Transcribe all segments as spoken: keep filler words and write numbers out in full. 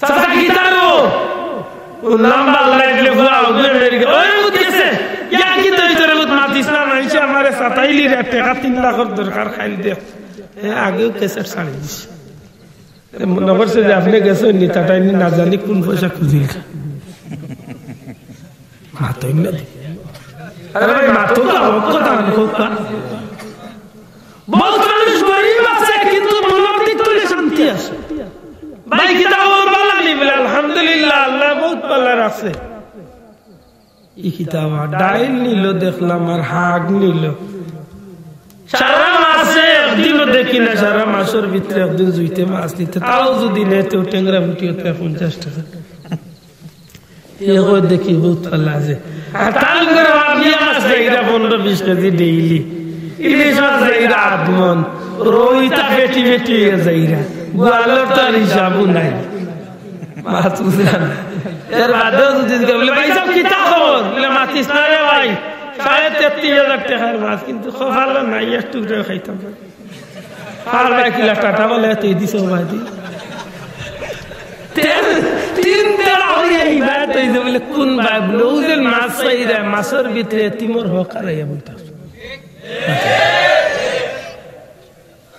চাচা, কিতা রে? ও নাম্বার লাইট লে ফুয়া, ওগুলো মেরে গেল। ওই বুঝ গেছে। ইয়া কি তুই তোরে বুঝ মাতিস না, মানষে আমারে সাতাইলি রে, টেকা তিন লাখর দরকার, খাইল দে। এ, আগেও ক্যাসেট ছাড়ি দিস। এ, মনে করছে যে আপনে গেছইন নি, তাটাই নি, না জানি কোন পয়সা খুঁজিল। মাতইন না। আরে ভাই, মাতো তো, হক কথা আমি কউক্কা। বউত মানুষ গরিব আছে, কিন্তু মনর দিক থাকি শান্তি আছে। ভাই, কিতা খবর, ভালা নি? বলে, আলহামদুলিল্লাহ, আল্লায় বউত ভালা রাখছে। ই কিতা বা, ডাইল নিল দেখলাম, আর হাগ নিল। সারা মাসে একদিনও দেখি না, সারা মাসর ভিতরে একদিন জুইতে মাছ নিতে, তাও যদি নেয়, তেও টেংরা ফুটি অইতে পঞ্চাশ টেকা। এ কয় দেখি বউত ভালা আছে। আর তার ঘরে ভাবিয়া মাছ যাইরা পনেরো বিশ কেজি ডেইলি। ইলিশ মাছ যাইরা আধ মন। রইতা পেটি পেটি অইয়া যাইরা। গোয়ালর তো আর হিসাবও নাই। মাছ বুঝলা না। এর বাদেও যদি জিজ্ঞাসা বলে, "ভাই সাহেব, কিতা খবর?" বলে, "মাতিস না রে ভাই, সাড়ে তেত্রিশ হাজার টেকার মাছ, কিন্তু কপালো নাই, এক টুকরাও খাইতাম না।" আর ভাই কিলা টাটা বলে, তুই দিছ ভাই দি। তেল, তিন তেলা হইয়া এই ভাই তুই যে বলে, "কোন ভাই?" বলে, "ও যে মাছ চাইরা, মাছর ভিতরে তিমর হক আর ইয়া বইতা।"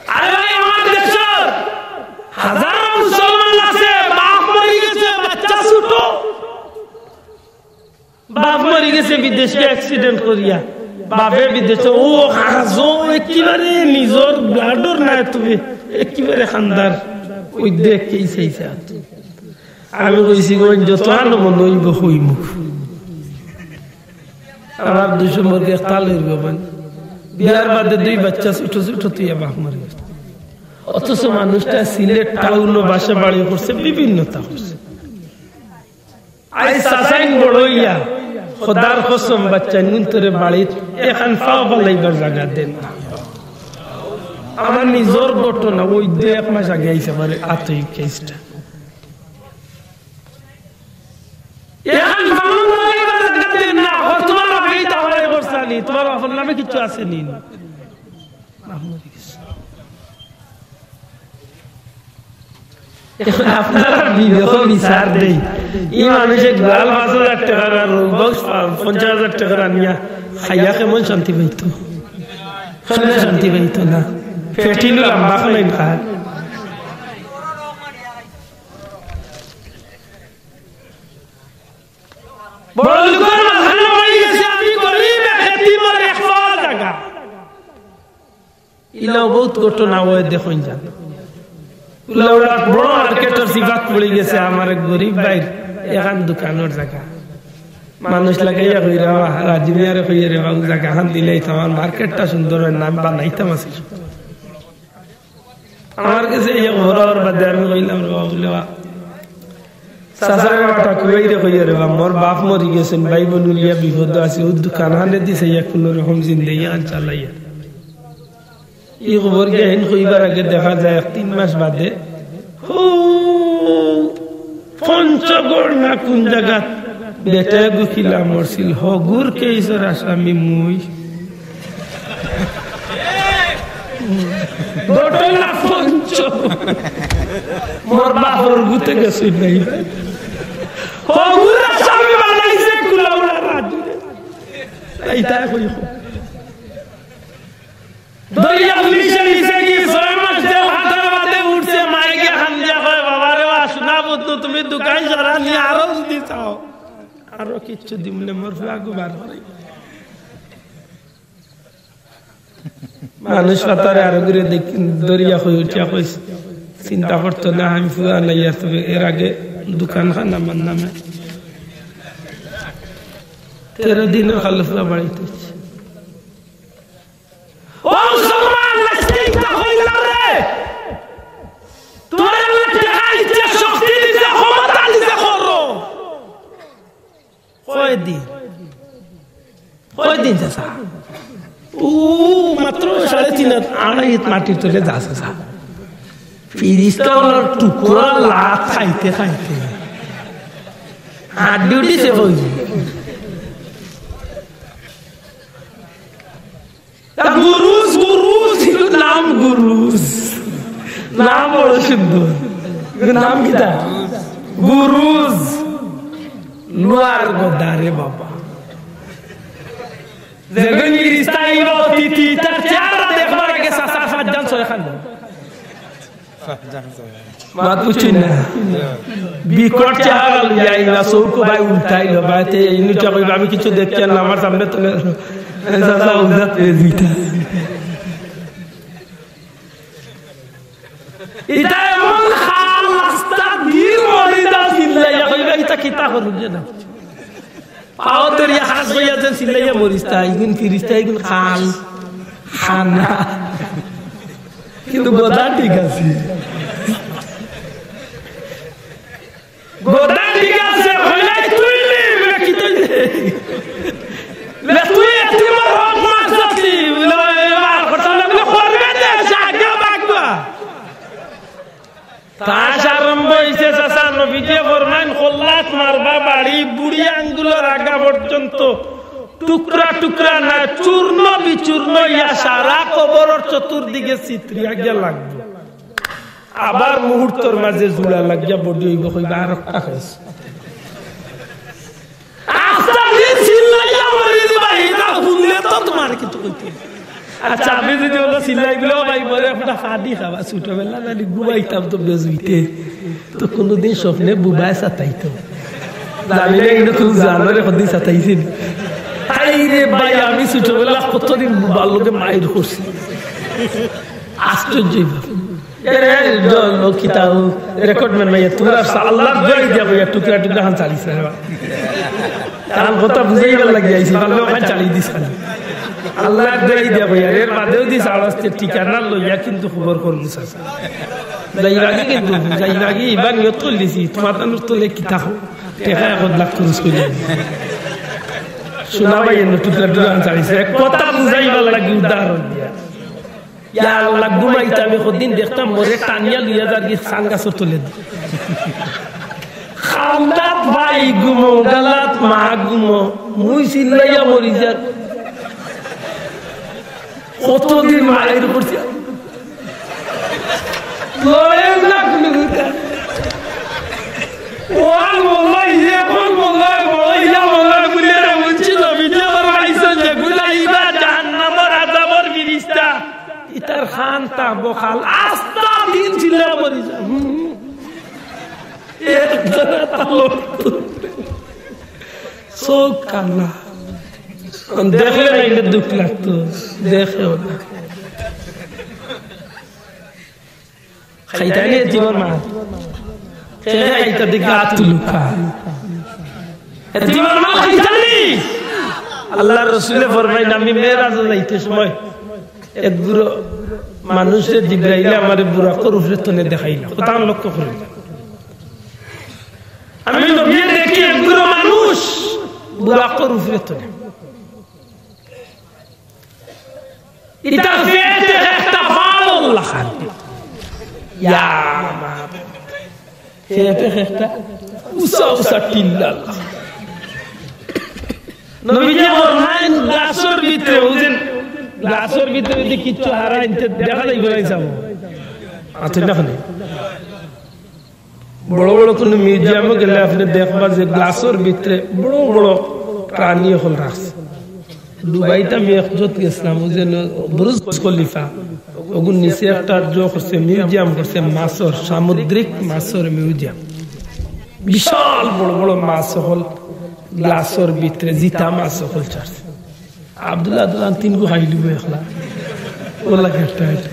আরে ভাই, আমার দেশর হাজারো মুসলমান আছে, বাপ মরি গেছে, বাচ্চা ছোট। বাপ মরি গেছে বিদেশে অ্যাক্সিডেন্ট করিয়া। বাপে বিদেশে, ও হাজো একেবারে নিজর ব্লাডর নাই তুমি, একেবারে খান্দার। ওই দেখ, এই সেই সাথ। আমি কইছি, "গো, যত আনো মনে অইব কইমু।" আমার দুই সম্পর্কে একটা লইব মানে, বিয়ার বাদে দুই বাচ্চা ছোট ছোট তুই বাপ মরে গেছে। অথচ মানুষটা সিলেট টাউনো বাসা বাড়ি করছে, বিভিন্নতা করছে। আই চাচাইন বড় অইয়া, খোদার কসম, বাচ্চাইন গুনতরে বাড়িত এখান পাও ফালাইবার জাগা দেন না। আমার নিজর ঘটনা, ওই দুই এক মাস আগে আইছে আমার আতই কেসটা। এখান পাও ফালাইবার জাগা দেন না, ও তোমার বাপেই তাহলে করছানি, তোমার বাপর নামে কিচ্ছু আছে নি? এখন আপনারা বিবেক বিচার দেই, এই মানুষে গোয়াল পাঁচ হাজার টেকার আর রোবক পঞ্চাশ হাজার টেকার আনিয়া খাইয়া কেমন শান্তি পাইতো? কেমনে শান্তি পাইতো না? পেটিনু লম্বা খনাইন খায়। বড় লোকের মাঝখানে পড়ি গেছে, আমি গরিব, এক এতিমর এক পাওয়া জাগা। ইলাও বহুত ঘটনা অয়, দেখইন যান। ইলাও বড় মার্কেটর সিফাত পড়ি গেছে, আমার এক গরিব ভাইর এখান দোকানর জাগা। মানুষ লাগাইয়া কইরা, "রাজি মিয়ারে কইয়া রে বাবু, জাগাখান দিলেই তো আমার মার্কেটটা সুন্দর অয়, নাম বানাইতাম আছে।" আমার গেছে ইয়া খবর অওয়ার বাদে আমি কইলাম, "রে বাবা, বুলে বা, চাচারে বাটা কুয়াইরে কইয়া রে বা, মোর বাপ মরি গেছইন, ভাই বইন লইয়া বিপদ আছি, ও দোকানখানে দিছে ইয়া কোনো রকম জিন্দেগি আন চালাইয়া।" ই খবর গিয়া হিন কইবার আগে দেখা যায় এক তিন মাস বাদে, হো, পঞ্চগড় না কোন জাগাত বেটা এগু কিলা মরছিল, হগুর কেইসর আসামি মুই। ঘটনা পঞ্চ। মোর বাপর গুতে গেছে নাই। হগুর আসামি বানাইছে কুলাউড়া রাজু। তাই তাই কই। দরিয়া পুলিশে নিছে কি, ছয় মাস জেল খাটার বাদে উঠছে, মায়ে গিয়া কান্দিয়া কয়, "বাবা রে বা, সোনা পুত, তুমি দোকান সারা নিয়া আরো যদি চাও, আরো কিচ্ছু দিমুনে, মোর ফুয়াগু বার করে।" মানুষ পাতারে আরো ঘুরে দেখ, দরিয়া কই উঠিয়া কইস, চিন্তা করতো না, আমি ফুয়া নাই আর তবে এর আগে দোকান খান আমার নামে। তেরো দিনর খালো ফুয়া বাড়িত আইছে। ও মুসলমান, আল্লায় চিন্তা কইলা রে। তোমার আল্লায় টেকা দিছে, শক্তি দিছে, ক্ষমতা দিছে, করো। কয়দিন? কয়দিন চাচা? ও মাত্র সাড়ে তিন হাত, আড়াই হাত মাটির তলে যা চাচা। ফিরিস্তা অকলর টুকরা লাত খাইতে খাইতে হাত ডিউটি সে কই। তা গুরুজ, গুরুজ, ইগুর নাম গুরুজ। নাম বড় সুন্দর। ইগুর নাম কিতা? বুরুজ, লোহার গদা রে বাবা। যেগুন ফিরিস্তা আইবা অতিথি, তার চেহারা দেখবার আগে চাচার পাঁচজন ছয়খান। মাত বুঝছইন না? বিকট চেহারা লইয়া আইবা, চউখ বায় উল্টাইলো, বায় তে ইনুটা কইবা, "আমি কিছু দেখি না, আমার সামনে তো চাচা উজাত হয়ে দিতা।" ইটা এমন হাল, আস্তা দিন মরিদা চিল্লাইয়া কইবা, "ইটা কিতা করুন যে না?" পাও ধরিয়া হাস কইয়া যেন চিল্লাইয়া মরিস্তা, ইগুন ফিরিস্তা, ইগুন খাল, খানা। কিন্তু গদা ঠিক আছে। গদা ঠিক আছে, কইলাই তুই নি, বলে কি তুই নি? বলে তুই এতিমর হক মারছস নি? বলে, "এবার কথা লাগলে করবে দে, জাগা বাগবা।" তাস আরম্ভ হইছে, চাচা, নবীজি ফরমাইন, "কল্লাত মারবা বাড়ি, বুড়ি আঙ্গুলর আগা পর্যন্ত টুকরা টুকরা না, চূর্ণ বিচূর্ণ ইয়া সারা কবরর চতুর্দিকে ছিতরিয়া গিয়া লাগবো।" আবার মুহূর্তর মাঝে জুড়া লাগিয়া বডি হইব, কইবা, "আর একটা খাইছে।" আস্তা দিন চিল্লাইয়া মরি দিবা, ইটা হুনলে তো তোমার কিছু কইতে। আচ্ছা, আমি যদি অলা চিল্লাই বলে, "ও ভাই, মরে একটা ফানি খাবা, ছোটবেলা জানি ঘুমাইতাম তো বেজুইতে, তো কোনোদিন স্বপ্নে বুবায় সাতাইতো।" জানি না, কিন্তু খুব জানোরে কদিন সাতাইছিল। আই রে ভাই, আমি ছোটবেলা কতদিন বুবার লগে মাইর করছি। আশ্চর্য। এরে, ল-, ল-, কিতা ও, রেকর্ড ম্যান ভাই, তোমরা সা-, আল্লাহর দোয়াই দিয়া বইয়া টুকরা টুকরা হান চালিস না রে বা। কারণ কথা বুঝাইবার লাগি আইছি, তাহলে ওখানে চালিয়ে দিস খালি। আল্লাহর দোয়াই দিয়া বইয়া, এর বাদেও দিস আওয়াজতে ঠিকানা লইয়া কিন্তু খবর করবো চাচা। যাইবাগি কিন্তু, যাইবাগি, ইবার নিয়ত করলিছি, তোমার তানুর তলে কিতা হো, টেকা এক লাখ খরচ করে। শোনা ভাই, এমনি টুকরা টুকরা হান চালিস, এক কথা বুঝাইবার লাগি উদাহরণ দিয়া। ইয়া আল্লাহ, ঘুমাইতে আমি কদিন দেখতাম, মরে টানিয়া লইয়া যার কি সাঙ্গাসর তলে দি। খান্দাত ভাই ঘুমো, গালাত মা ঘুমো, মুই চিল্লাইয়া মরি যার। কতদিন মায়ের করছি। লড়েন না কোনো কথা। ওয়ান মোল্লা, ইয়ে কোন মোল্লা, মোল্লা, ইয়া মোল্লা, গুলিয়ারে বুঝছি না, বিজয় বড় আইসা যে গুলা ইবা জাহান্নামর আজাবর ফিরিস্তা। ইতার খান তা বখাল, আস্তা দিন ছিল মরি যা। হুম। এর দ্বারা তা লড়তো। চোখ কানা। দেখলে না, এটা দুঃখ লাগতো। দেখেও না। খাইতানি এতিমর মাল? কে খাইতা দেখি আত তুলুকা। এতিমর মাল খাইতানি? আল্লাহর রসুলে ফরমাইন, আমি মেরাজে যাইতে সময় এক বুড়ো মানুষে জিব্রাইলে আমারে বুরাকর উপরে তনে দেখাইল। কথা লক্ষ্য করে। আমি নবী দেখি এক বুড়ো মানুষ বুরাকর উপরে তনে। ইতার পেটে একটা পাগল লাখান। ইয়া মা। পেটে একটা উষা উষা টিল্লা লাখান। নবীজি ফরমাইন, গ্লাসর ভিতরে, বুঝেন, গ্লাসর ভিতরে যদি কিচ্ছু হারাইন, তে দেখা যাইব না, হিসাব। আচ্ছা, দেখা নেই। বড় বড় কোনো মিউজিয়ামও গেলে আপনি দেখবা যে গ্লাসর ভিতরে বড় বড় প্রাণী অকল রাখছে। দুবাইতে আমি একজত গেছিলাম, ওই যে ন-, বুরুজ খলিফা, ওগুর নিচে একটা জো করছে, মিউজিয়াম করছে মাছর, সামুদ্রিক মাছর মিউজিয়াম। বিশাল বড় বড় মাছ অকল গ্লাসর ভিতরে, জিতা মাছ অকল ছাড়ছে। আব্দুল্লাহ আব্দুল্লাহ তিন গু খাইলিব একলা। ওলা একটা একটা।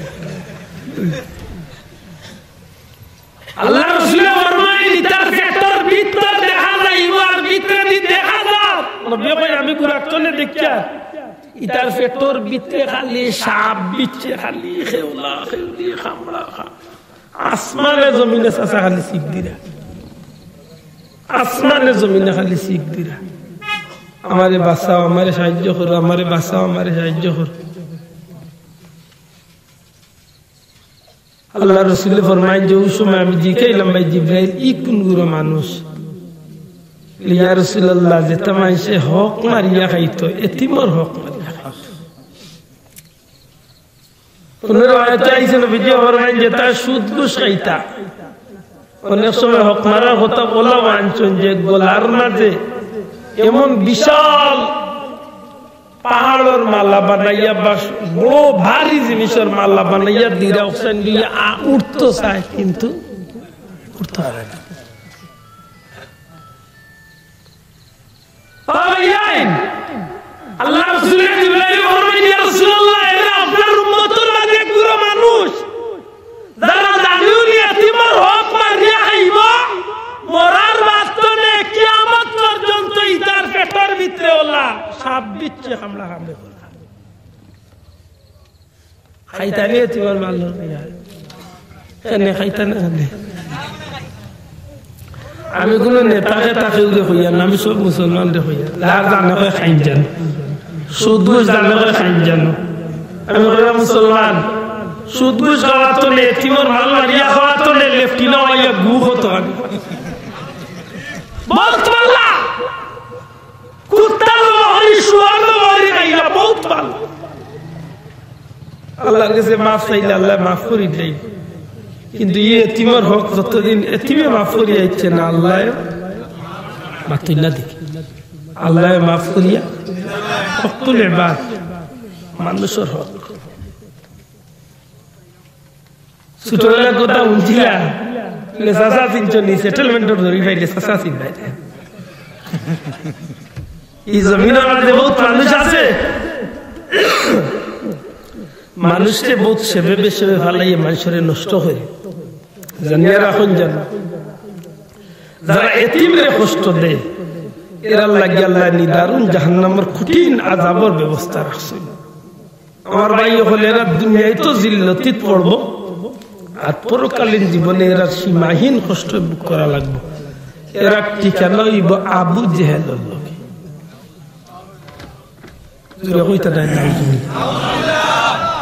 আল্লাহ রসুলে ফরমাইন, ইতার পেটর ভিতর দেখা যাইব আর ভিতরেদি দেখা যার। নবী কইন, আমি বুরাক তনে দেখিয়ার। ইতার পেটর ভিতরে খালি সাপ বিচ্ছে, খালি খেউলা, খেউলি, খামড়া, খা-, আসমানে জমিনে চাচা খালি চিক দিরা। আসমানে জমিনে খালি চিক দিরা। আমারে বাঁচাও, আমারে সাহায্য করো, আমারে বাঁচাও, আমারে সাহায্য করো। আল্লাহ রসুলে ফরমাইন যে, ওই সময় আমি জিকাইলাম, "ভাই জিব্রাইল, ই কোন গুরু মানুষ?" "ইয়া রাসূলুল্লাহ, যেতা মানষে হক মারিয়া খাইতো, এতিমর হক মারিয়া খাইতো।" কোনো রেওয়ায়েতে আইছে, নবীজি ফরমাইন, "যেতা সুদ ঘুষ খাইতা, অনেক সময় হক মারার কথা বলা আনছইন যে গলার মাঝে এমন বিশাল পাহাড়র মালা বানাইয়া বা বড় ভারী জিনিসর মালা বানাইয়া দিরা অকশান দিয়া আ-, উঠতো চায়, কিন্তু উঠতো পারে না। বাবা ইয়াইন, আল্লাহ রসুলে জিবরাইল ফরমাইন, "ইয়া রাসূলুল্লাহ, এরা আপনার উম্মতর মাঝে এক বুড়া মানুষ, যারা জানিও নি এতিমর হক মারিয়া খাইব, মরার বাদ তনে কিয়ামত পর্যন্ত ইতার পেটর ভিতরে ওলা সাপ বিচ্ছে হামলা হামলে করা।" খাইতানি এতিমর মাল লইয়া। এনে খাইতানি এনে। আমি কোনো নেতাকে তাকে উড়ে কইয়ার না, আমি সব মুসলমানরে কইয়ার। যার জানে কয় খাইন জানো। সুদ ঘুষ জানে কয় খাইন জানো। আমি কইয়ার মুসলমান, সুদ ঘুষ খাওয়া তো নে, এতিমর মাল মারিয়া খাওয়া তো নে, লেফটিনো আইয়া গু হতো আমি। বহুত মাল্লা। কুত্তার ব্যবহারি, শুয়ার ব্যবহারি খাইলা, বহুত ভালা। আল্লাহর কাছে মাফ চাইলে আল্লায় মাফ করি দেয়। কিন্তু ই এতিমর হক যতদিন এতিমে মাফ করি আইছে না, আল্লায় মাতুই না দেখি। আল্লায় মাফ করিয়া হকুল ইবাদ, মানুষর হক। ছোটবেলার কথা হুনছিলা, বলে, "চাচা চিনছো নি? সেটেলমেন্টর ধরি পাইলে চাচা চিনবায়।" ই জমিনর মাঝে বহুত মানুষ আছে, মানুষরে বহুত সেবে বেসেবে ফালাইয়া মানুষরে নষ্ট করে। জানিয়া রাখইন যেন, যারা এতিমরে কষ্ট দেয়, এরার লাগি আল্লায় নিদারুণ জাহান্নামর কঠিন আযাবর ব্যবস্থা রাখছইন। আমার ভাই অকল, এরা দুনিয়াত তো জিল্লতিত পড়বো, আর পরকালীন জীবনে এরা সীমাহীন কষ্ট ভোগ করা লাগবো। এরার ঠিকানা অইবো আবু জেহেলর লগে। জোরে কইতা নাই, নাই তুমি।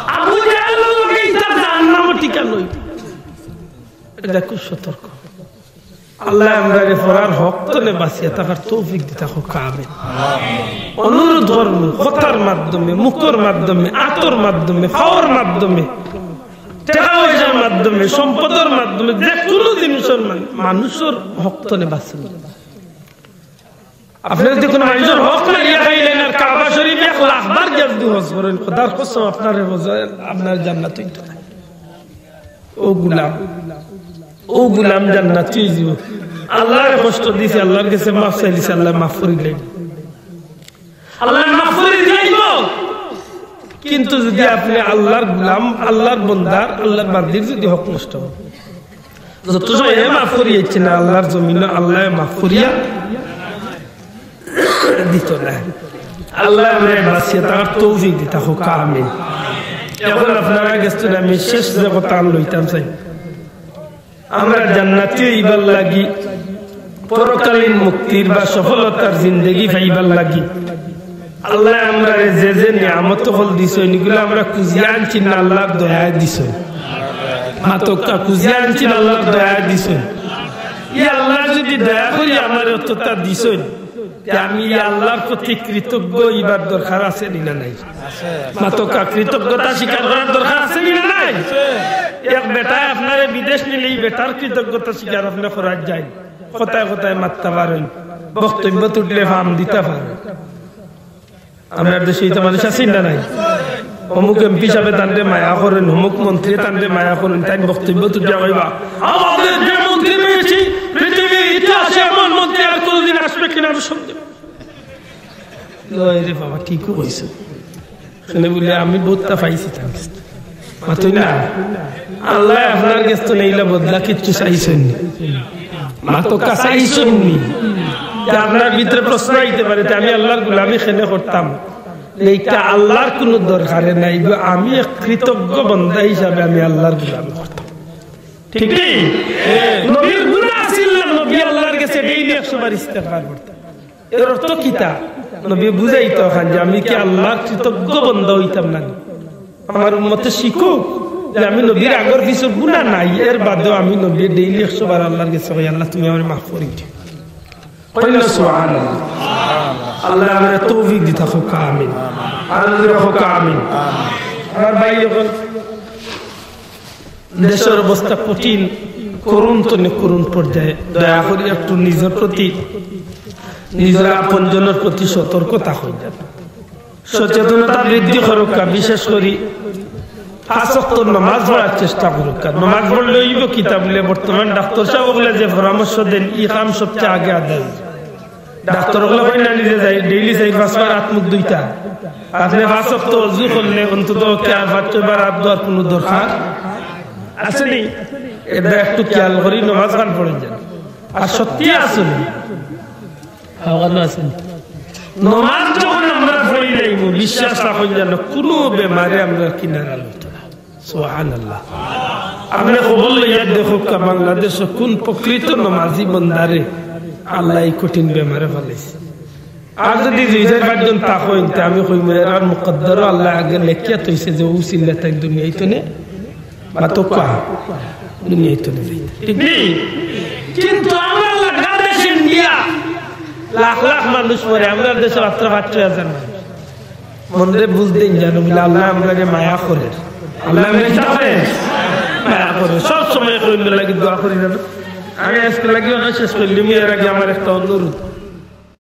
আবু জেহেলর লগে ইতার জাহান্নামর ঠিকানা অইবো। এটা খুব সতর্ক। আল্লায় আমরারে পরার হক তনে বাঁচিয়া থাকার তৌফিক দিতা হউক, আমিন। অনুরোধ করমু, কথার মাধ্যমে, মুখর মাধ্যমে, আতর মাধ্যমে, পাওর মাধ্যমে, টেকা পয়সার মাধ্যমে, সম্পদর মাধ্যমে, যে কোনো জিনিসর মান-, মানুষর হক তনে বাঁচমু। আপনে যদি কোনো মানুষর হক মারিয়া খাইলেন আর কাবা শরীফ এক লাখ বার গিয়া যদি হজ করেন, খোদার কসম আপনারে হজ, আপনার জান্নাত অইতো নায়। ও গুলাম, ও গুলাম জান্নাতি অইযিবো। আল্লারে কষ্ট দিছে, আল্লার গেছে মাফ চাইলিছে, আল্লায় মাফ করিলাইন। আল্লায় মাফ করি দিলাইবো। কিন্তু যদি আপনে আল্লার গুলাম, আল্লার বন্দার, আল্লার বান্দির যদি হক নষ্ট অয়, যত সময় এ মাফ করি আইছে না, আল্লার জমিনো আল্লায় মাফ করিয়া দিতো নায়। আল্লায় আমরারে বাঁচিয়া থাকার তৌফিক দিতা হউক, আমিন। এখন আপনারার গেছ তনে আমি শেষ যে কথা আন লইতাম চাই, আমরা জান্নাতি অইবার লাগি, পরকালীন মুক্তির বা সফলতার জিন্দেগি পাইবার লাগি আল্লায় আমরারে যে যে নিয়ামত অকল দিছইন, ইগুলা আমরা খুজিয়া আনছি না, আল্লার দয়ায় দিছইন। মাতউক্কা, খুজিয়া আনছি না, আল্লার দয়ায় দিছইন। ই আল্লায় যদি দয়া করি আমারে অততা দিছইন, তে আমি ই আল্লার প্রতি কৃতজ্ঞ অইবার দরকার আছে নি না নাই? মাতউক্কা, কৃতজ্ঞতা স্বীকার করার দরকার আছে নি না নাই? এক বেটায় আপনারে বিদেশ নিলে ই বেটার কৃতজ্ঞতা স্বীকার আপনে করার যায়। কথায় কথায় মাততা পারইন, বক্তব্য তুললে ফাম দিতা পারইন। আমরার দেশো ইতা মানুষ আছে না নাই? অমুক এমপি সাবে তানরে মায়া করইন, অমুক মন্ত্রী তানরে মায়া করইন, তাইন বক্তব্য তুলিয়া কইবা, "আমাদের যে মন্ত্রী পেয়েছি, পৃথিবীর ইতিহাসে এমন মন্ত্রী আর কোনোদিন আসবে কিনা আমি সন্দেহ।" লয় রে বাবা, ঠিকউ কইছো। শুনে বলে, "আমি বউততা পাইছি তান গেছ তনে।" মাতইন না, আল্লায় আপনার গেছ তনে ইলা বদলা কিচ্ছু চাইছইন নি? মাতউক্কা, চাইছইন নি? তে আপনার ভিতরে প্রশ্ন আইতে পারে, "তে আমি আল্লার গুলামি কেনে করতাম?" ইটা আল্লার কুনু দরকারে নাই গো, আমি এক কৃতজ্ঞ বন্দা হিসাবে আমি আল্লার গুলামি করতাম। ঠিক নি? নবীর গুনা আছিল না, নবী আল্লার গেছে ডেইলি একশো বার ইস্তেগফার করতা। এর অর্থ কিতা? নবী বুঝাইতা খান যে আমি কি আল্লার কৃতজ্ঞ বন্দা অইতাম না নি? আমার উম্মতে শিখুক যে আমি নবীর আগর পিছর গুনা নাই, এর বাদেও আমি নবী ডেইলি একশো বার আল্লার গেছে কই, "আল্লাহ, তুমি আমারে মাফ করি দিও।" কইন না সুবহানাল্লাহ। আল্লায় আমরারে তৌফিক দিতা হউক, আমিন। আর জোরে কউক, আমিন। আমার ভাই, অখন দেশর অবস্থা কঠিন, করুণ তনে করুণ পর্যায়ে দয়া করি একটু নিজর প্রতি, নিজর আপনজনর প্রতি সতর্ক থাকইন যান। সচেতনতা বৃদ্ধি করউক্কা, বিশেষ করি পাঁচ ওয়াক্ত নমাজ পড়ার চেষ্টা করউক্কা। নমাজ পড়লে অইবো কিতা বুলে, বর্তমান ডাক্তার সাব অকলে যে পরামর্শ দেইন, ই কাম সবচেয়ে আগে আদায় অইবো। ডাক্তার অকলে কইন না নিজে যাই, ডেইলি যাই পাঁচবার আত মুখ ধুইতা। আপনে পাঁচ ওয়াক্ত অজু করলে অন্তত পক্ষে আর পাঁচ ছয়বার আত ধোয়ার কুনু দরকার আছে নি? ইটা একটু খেয়াল করি নমাজ খান পড়ইন যান। আর সত্যি আছে নি? হ্যাঁ, ভালা আছে নি? নমাজ যখন আমরা পড়ি লাইমু, বিশ্বাস রাখইন যান, কুনু বেমারে আমরার কিনারা লইতো না। সুবহানাল্লাহ। আপনে খবর লইয়া দেখউক্কা, বাংলাদেশো কুন প্রকৃত নমাজি বন্দারে আল্লায় ই কঠিন বেমারে ফালাইছে। আর যুদি দুই চাইর পাঁচজন থাকইন, তে আমি কইমু, এরার মুকদ্দরো আল্লায় আগে লেখিয়া থইছে যে অউ চিল্লা তাইন দুনিয়াইত নে, মাতউক্কা, দুনিয়াইত নে যাইতা। ঠিক নি? কিন্তু আমরার লাগা দেশ ইন্ডিয়া, লাখ লাখ মানুষ মরে, আমরার দেশো মাত্র পাঁচ ছয় হাজার মানুষ। মনরে বুঝ দেইন যান, বুলে আল্লায় আমরারে মায়া করের। আল্লায় আমরারে কিতা করের? মায়া করের। সব সময় কইন লাগি দোয়া করি না। আমি আজকে লাগি অখান শেষ করিলিমু, এর আগে আমার একটা অনুরোধ।